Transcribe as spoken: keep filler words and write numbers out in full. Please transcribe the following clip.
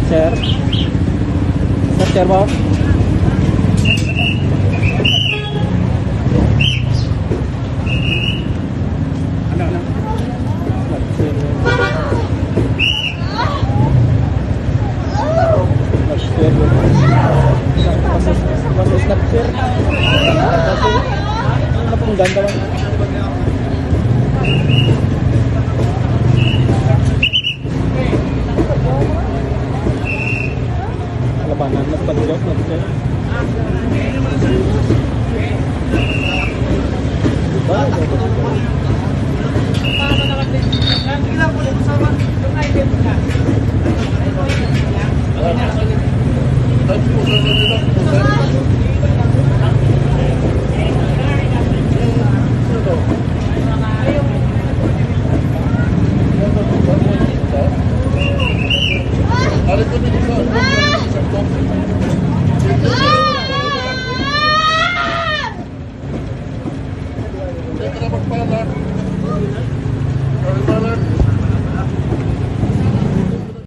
Sir? Sir, sir mo? Ano, ano? Snapchat. Snapchat. Mas, mas, mas Snapchat. Ano pong ganda ba? Labanan, mas pag-, mas pag-,